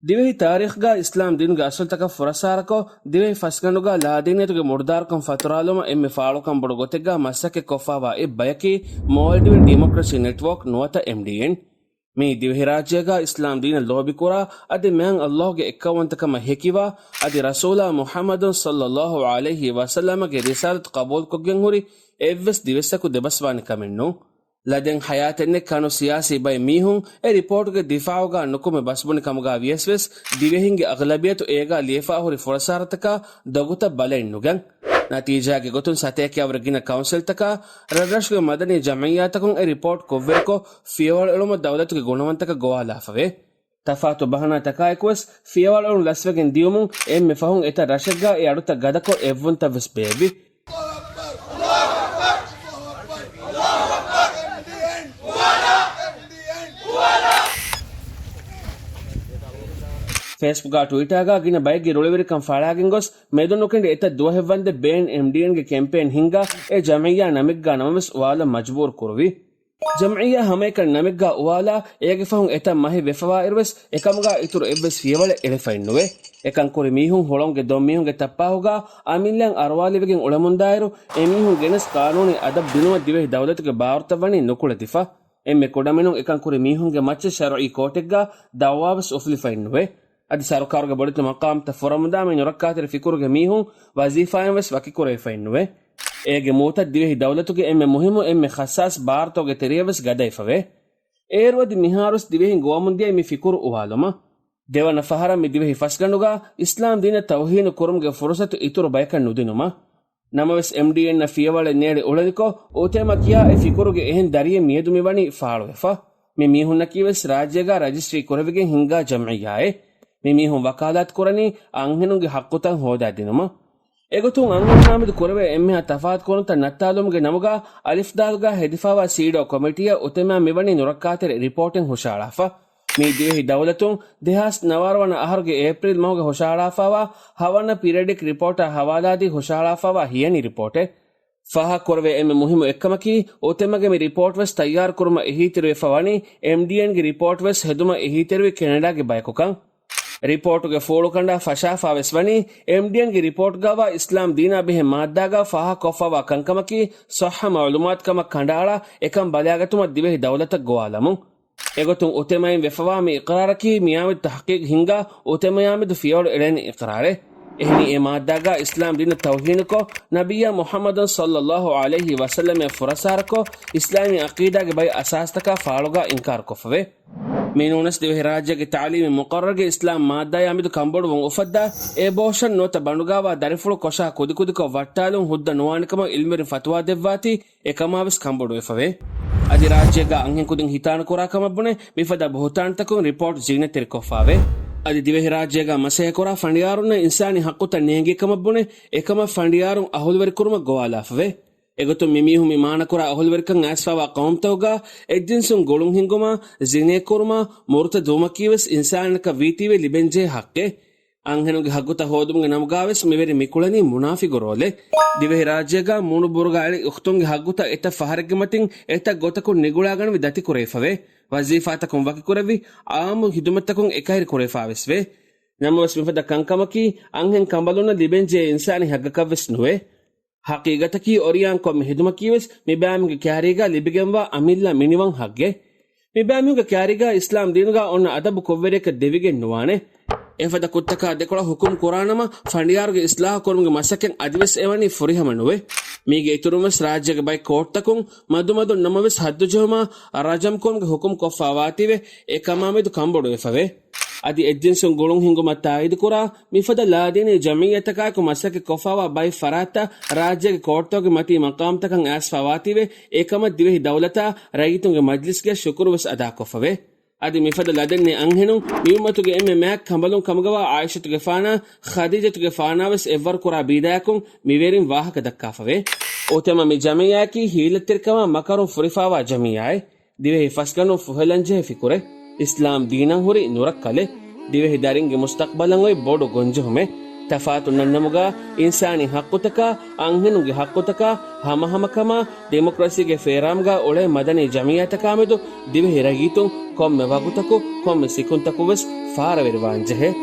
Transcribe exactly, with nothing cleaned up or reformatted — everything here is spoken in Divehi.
ދިވެހި ތާރީޚްގަ އިސްލާމް ދީނުގެ އަސްލުތަކަށް ފުރައްސާރަކޮށް، ދިވެހި ފަސްގަނޑުގަ ލާދީނިއްޔަތުގެ މުޑުދާރުކަން ފަތުރާލުމަށް އެންމެ ފާޅުކަން ބޮޑު ގޮތެއްގަ މަސައްކަތް ކޮށްފާވާ އެއް ބަޔަކީ މޯލްޑިވިން ޑިމޮކްރަސީ ނެޓްވޯކް ނުވަތަ އެމްޑީއެން. މީ ދިވެހިރާއްޖޭގަ އިސްލާމް ދީނަށް ލޯބިކުރާ، އަދި މާތް ﷲ ގެ އެއްކައުވަންތަކަމަށް ހެކިވާ، އަދި ރަސޫލާ މުޙައްމަދު ޞައްލައްލާހު ޢަލައިހި ވަސައްލަމަގެ ރިސާލަތު ޤަބޫލުކޮށްގެން ހުރި އެއްވެސް ދިވެއްސަކު ދެބަސްވާނެ ކަމެއް ނޫން. ލަދެން ޙަޔާތެއް ނެތް ކަނު ސިޔާސީ ބައެއް މީހުން އެ ރިޕޯޓުގެ ދިފާޢުގަ ނުކުމެ ބަސްބުނި ކަމުގަ ވިޔަސް ވެސް، ދިވެހިންގެ އަޣްލަބިއްޔަތު އޭގަ ލިޔެފާ ހުރި ފުރައްސާރަތަކަށް ދޮގުތައް ބަލައެއް ނުގެން. ނަތީޖާގެ ގޮތުން ސަތޭކައަށްވުރެ ގިނަ ކައުންސިލްތަކާ، ރަށްރަށުގެ މަދަނީ ޖަމްޢިއްޔާތަކުން އެ ރިޕޯޓް ކޮށްވެރިކޮށް، ފިޔަވަޅު އެޅުމަށް ދައުލަތުގެ ގުނަވަންތަކަށް ގޮވާލާފަވޭ. ތަފާތު ބަހަނާތަކާއެކުވެސް ފިޔަވަޅު އެޅުން ލަސްވެގެން ދިޔުމުން އެންމެ ފަހުން އެތައް ރަށެއްގަ އެ އަޑުތައް ގަދަކޮށް އެއްވުންތައް ވެސް ބޭއްވި. ފޭސްބުކާ ޓުވިޓާގާ ގިނަ ބައެއްގެ ރުޅިވެރިކަން ފާޅާގެން ގޮސް، މެދުނުކެނޑި އެތައް ދުވަހެއްވަންދެން ބޭން އެމްޑީއެންގެ ކެމްޕޭން ހިންގާ، އެ ޖަމްޢިއްޔާ ނަމެއްގާ ނަމަވެސް އުވާލަން މަޖުބޫރު ކުރުވި. ޖަމްޢިއްޔާ ހަމައެކަނި ނަމެއްގާ އުވާލާ، އޭގެ ފަހުން އެތައް މަހެއް ވެފަވާއިރުވެސް، އެކަމުގާ އިތުރު އެއްވެސް ފިޔަވަޅެއް އެޅިފައެއްނުވޭ. އެކަން ކުރި މީހުން ހުޅަނގުގެ ދޮންމީހުންގެ ތައްޕާހުގާ އަމިއްލައިން އަރުވާލެވިގެން އުޅެމުންދާއިރު، އެމީހުން ގެނެސް ޤާނޫނީ އަދަބު ދިނުމަށް ދިވެހި ދައުލަތުގެ ބާރުތައް ވަނީ ނުކުޅެދިފަ. އެންމެ ކުޑަމިނުން އެކަން ކުރި މީހުންގެ މައްޗަށް ޝަރުޢީ ކޯޓެއްގާ ދައުވާވެސް އުފުލިފައެއްނުވޭ. އަދި ސަރުކާރުގެ ބޮޑެތި މަޤާމްތައް ފުރަމުންދާ މި ނުރައްކާތެރި ފިކުރުގެ މީހުން ވަޒީފާއިން ވެސް ވަކިކުރެވިފައެއްނުވޭ. އޭގެ މޫތައް ދިވެހި ދައުލަތުގެ އެންމެ މުހިއްމު، އެންމެ ޚައްޞާޞް ބާރުތަކުގެ ތެރެޔަށް ވެސް ގަދަވެފަވޭ. އޭރު އަދި މިހާރުވެސް ދިވެހިން ގޮވަމުންދިޔައީ މި ފިކުރު އުވާލުމަށް. ދެވަނަ ފަހަރަށް މި ދިވެހި ފަސްގަނޑުގަ އިސްލާމް ދީނަށް ތައުހީނު ކުރުމުގެ ފުރުޞަތު އިތުރު ބަޔަކަށް ނުދިނުމަށް. ނަމަވެސް، އެމްޑީއެންއަށް ފިޔަވަޅެއް ނޭޅި އުޅެނިކޮށް، އުތޭމާ ކިޔާ އެ ފިކުރުގެ އެހެން ދަރިއެއް މިއަދު މިވަނީ ފާޅުވެފަ. މި މީހުންނަކީވެސް ރާއްޖޭގަ ރަޖިސްޓްރީ ކުރެވިގެން ހިންގާ ޖަމްޢިއްޔާއެއް. މި މީހުން ވަކާލާތު ކުރަނީ އަންހެނުންގެ ޙައްޤުތައް ހޯދާ ދިނުމަށް. އެގޮތުން އަންހެނުންނާމެދު ކުރެވޭ އެންމެހާ ތަފާތުކުރުންތައް ނައްތާލުމުގެ ނަމުގަ އަލިފް ދާލުގަ ހެދިފާވާ ސީޑޯ ކޮމިޓީއަށް އުތޭމާ މިވަނީ ނުރައްކާތެރި ރިޕޯޓެއް ހުށަހަޅާފަ. މީ ދިވެހި ދައުލަތުން ދެހާސް ނަވާރަ ވަނަ އަހަރުގެ އޭޕްރީލް މަހުގަ ހުށަހަޅާފާވާ ހަވަނަ ޕީރިއަޑިކް ރިޕޯޓާ ހަވާލާދީ ހުށަހަޅާފާވާ ހިޔަނި ރިޕޯޓެއް. ފާހަގަކުރެވޭ އެންމެ މުހިއްމު އެއްކަމަކީ، އުތޭމާގެ މި ރިޕޯޓް ވެސް ތައްޔާރުކުރުމަށް އެހީތެރިވެފަ ވަނީ، އެމްޑީއެންގެ ރިޕޯޓް ވެސް ހެދުމަށް އެހީތެރިވި ކެނެޑާގެ ބަޔަކުކަން. ރިޕޯޓުގެ ފޫޅުކަނޑާ ފަށާފާވެސް ވަނީ، އެމްޑީއެންގެ ރިޕޯޓްގައިވާ އިސްލާމް ދީނާ ބެހޭ މާއްދާގަ ފާހަގަކޮށްފާވާ ކަންކަމަކީ ޞައްޙަ މަޢުލޫމާތު ކަމަށް ކަނޑައަޅާ، އެކަން ބަލާގަތުމަށް ދިވެހި ދައުލަތަށް ގޮވާލަމުން. އެގޮތުން އުތޭމާއިން ވެފަވާ މި އިޤްރާރަކީ މިއާމެދު ތަޙްޤީޤު ހިންގާ އުތޭމާއާމެދު ފިޔަވަޅު އެޅޭނެ އިޤްރާރެއް. އެހެނީ އެ މާއްދާގަ އިސްލާމް ދީނަށް ތައުހީނުކޮށް، ނަބިއްޔާ މުޙައްމަދު ޞައްލައްލާހު ޢަލައިހި ވަސައްލަމަށް ފުރައްސާރަކޮށް، އިސްލާމީ ޢަޤީދާގެ ބައި އަސާސްތަކާ ފާޅުގަ އިންކާރުކޮށްފަވޭ. މިނޫނަސް ދިވެހިރާއްޖޭގެ ތަޢުލީމީ މުޤައްރަރުގެ އިސްލާމް މާއްދާއާމެދު ކަންބޮޑުވުން އުފައްދާ، އޭބޯޝަން ނުވަތަ ބަނޑުގައިވާ ދަރިފުޅު ކޮށާ ކުދިކުދިކޮށް ވައްޓާލުން ހުއްދަ ނުވާނެކަމަށް ޢިލްމުވެރިން ފަތުވާ ދެއްވާތީ، އެކަމާވެސް ކަންބޮޑުވެފަވޭ. އަދި ރާއްޖޭގަ އަންހެން ކުދިން ހިތާނަކުރާ ކަމަށް ބުނެ، މިފަދަ ބުހުތާންތަކުން ރިޕޯޓް ޒީނަތްތެރިކޮށްފާވޭ. އަދި ދިވެހިރާއްޖޭގަ މަސައްކަތްކުރާ ފަނޑިޔާރުންނަށް އިންސާނީ ޙައްޤުތައް ނޭނގޭ ކަމަށް ބުނެ، އެކަމަށް ފަނޑިޔާރުން އަހުލުވެރިކުރުމަށް ގޮވާލާފަވޭ. އެގޮތުން މިމީހުން މި މާނަކުރާ އަހުލުވެރިކަން އައިސްފާވާ ޤައުމުތަކުގަ އެއްޖިންސުން ގުޅުން ހިންގުމާ، ޒިނޭކުރުމާ، މުރުތަދުވުމަކީވެސް އިންސާނަކަށް ވީތީވެ ލިބެންޖެހޭ ޙައްޤެއް. އަންހެނުންގެ ހައްގުތައް ހޯދުމުގެ ނަމުގަވެސް މިވެރިން މިކުޅަނީ މުނާފިގު ރޯލެއް. ދިވެހިރާއްޖޭގަ މޫނުބުރުގަ އެޅި އުޚްތުންގެ ހައްގުތައް އެތައް ފަހަރެއްގެ މަތިން އެތައް ގޮތަކުން ނިގުޅާގަނެވި ދަތިކުރެވިފަވޭ. ވަޒީފާތަކުން ވަކިކުރެވި، އާއްމު ޚިދުމަތްތަކުން އެކަހެރި ކުރެވިފާވެސްވޭ. ނަމަވެސް މިފަދަ ކަންކަމަކީ އަންހެން ކަނބަލުންނަށް ލިބެންޖެހޭ އިންސާނީ ޙައްޤަކަށްވެސް ނުވޭ. ޙަޤީޤަތަކީ އޮރިޔާން ކޮންމެ ޚިދުމަކީވެސް މިބައިމީހުންގެ ކައިރީގަ ލިބިގެންވާ އަމިއްލަ މިނިވަން ޙައްޤެއް. މިބައިމީހުންގެ ކައިރީގަ އިސްލާމް ދީނުގަ އޮންނަ އަދަބު ކޮށްވެރިޔަކަށް ދެވިގެން ނުވާނެ. އެފަދަ ކުށްތަކާ ދެކޮޅަށް ޙުކުމް ކުރާނަމަ، ފަނޑިޔާރުގެ އިޞްލާޙު ކުރުމުގެ މަސައްކަތް އަދިވެސް އެވަނީ ފުރިހަމަ ނުވޭ. މީގެ އިތުރުންވެސް ރާއްޖޭގެ ބައެއް ކޯޓްތަކުން މަދުމަދުން ނަމަވެސް ހައްދު ޖެހުމާ، ރަޖަމް ކުރުމުގެ ޙުކުމް ކޮށްފާވާތީވެ، އެ ކަމާމެދު ކަންބޮޑުވެފަވޭ. އަދި އެއްޖިންސުން ގުޅުން ހިންގުމަށް ތާއީދުކުރާ، މިފަދަ ލާދީނީ ޖަމްޢިއްޔަތަކާއެކު މަސައްކަތް ކޮށްފާވާ ބައެއް ފަރާތްތައް ރާއްޖޭގެ ކޯޓްތަކުގެ މަތީ މަޤާމްތަކަށް އައިސްފާވާތީވެ، އެކަމަށް ދިވެހި ދައުލަތާ ރައްޔިތުންގެ މަޖްލިސްގެ ޝުކުރުވެސް އަދާކޮށްފަވޭ. އަދި މިފަދަ ލަދެއް ނެތް އަންހެނުން މިއުއްމަތުގެ އެންމެ މާތް ކަނބަލުން ކަމުގަވާ ޢާއިޝަތުގެފާނާ ޚަދީޖަތުގެފާނާވެސް އެއްވަރުކުރާ ބީދާއަކުން މިވެރިން ވާހަކަ ދައްކާފަވޭ. އުތޭމާ މި ޖަމްޢިއްޔާއަކީ ހީލަތްތެރިކަމާ މަކަރުން ފުރިފާވާ ޖަމްޢިއްޔާއެއް. ދިވެހި ފަސްގަނޑުން ފުހެލަންޖެހޭ ފިކުރެއް. އިސްލާމް ދީނަށް ހުރި ނުރައްކަލެއް. ދިވެހި ދަރިންގެ މުސްތަޤްބަލަށް އޮތް ބޮޑު ގޮންޖެހުމެއް. ތަފާތު ނަންނަމުގަ އިންސާނީ ޙައްޤުތަކާ، އަންހެނުންގެ ޙައްޤުތަކާ، ހަމަހަމަކަމާ، ޑިމޮކްރަސީގެ ފޭރާމްގަ އުޅޭ މަދަނީ ޖަމިއްޔާތަކާމެދު ދިވެހި ރައްޔިތުން ކޮންމެ ވަގުތަކު ކޮންމެ ސިކުންތަކު ވެސް ފާރަވެރިވާން ޖެހޭ.